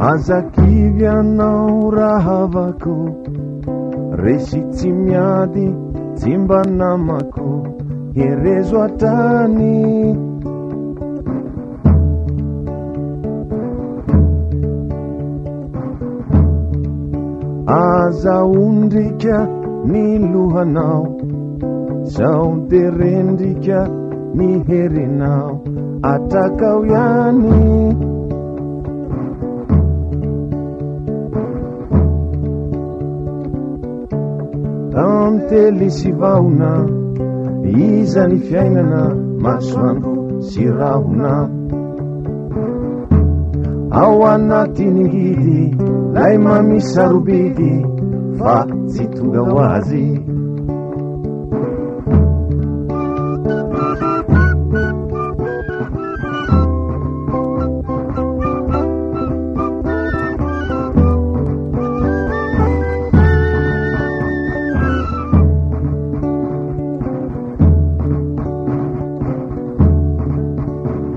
Aza kivy ianao rahavako, resy tsy miady tsy mba namako, herezo hatrany. Aza ondrika ny lohanao, sao de rendrika ny herinao, atrakao ihany. Tantely sy vahona, iza ny fiainana, masoandro sy rahona. Ao anatin'ny ngidy, lay mamy sarobidy, fa tsy tonga ho azy.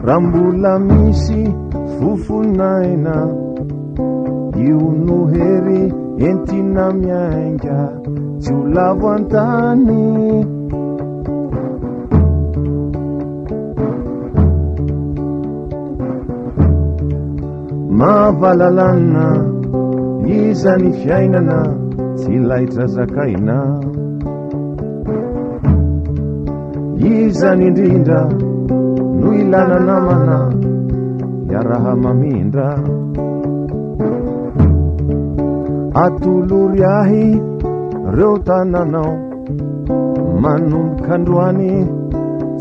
Raha mbola misy fofon'aina, io no hery entina miainga, tsy ho lavo an-tany. Mahavalalana, iza ny fiainana, tsy laitra zakaina. Izany indrindra no ilana namana, iaraha mamindra. Atolory ahy reo tananao, manomboka androany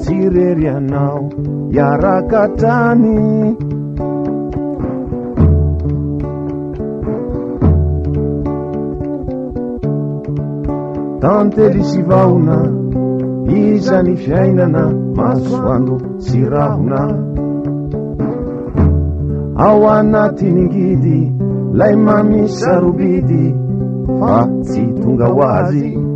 tsy irery ianao, hiaraka hatrany. Tantely sy vahona, iza ny fiainana, masoandro sy rahona. Ao anatin'ny ngidy, lay mamy sarobidy, fa tsy tonga ho azy.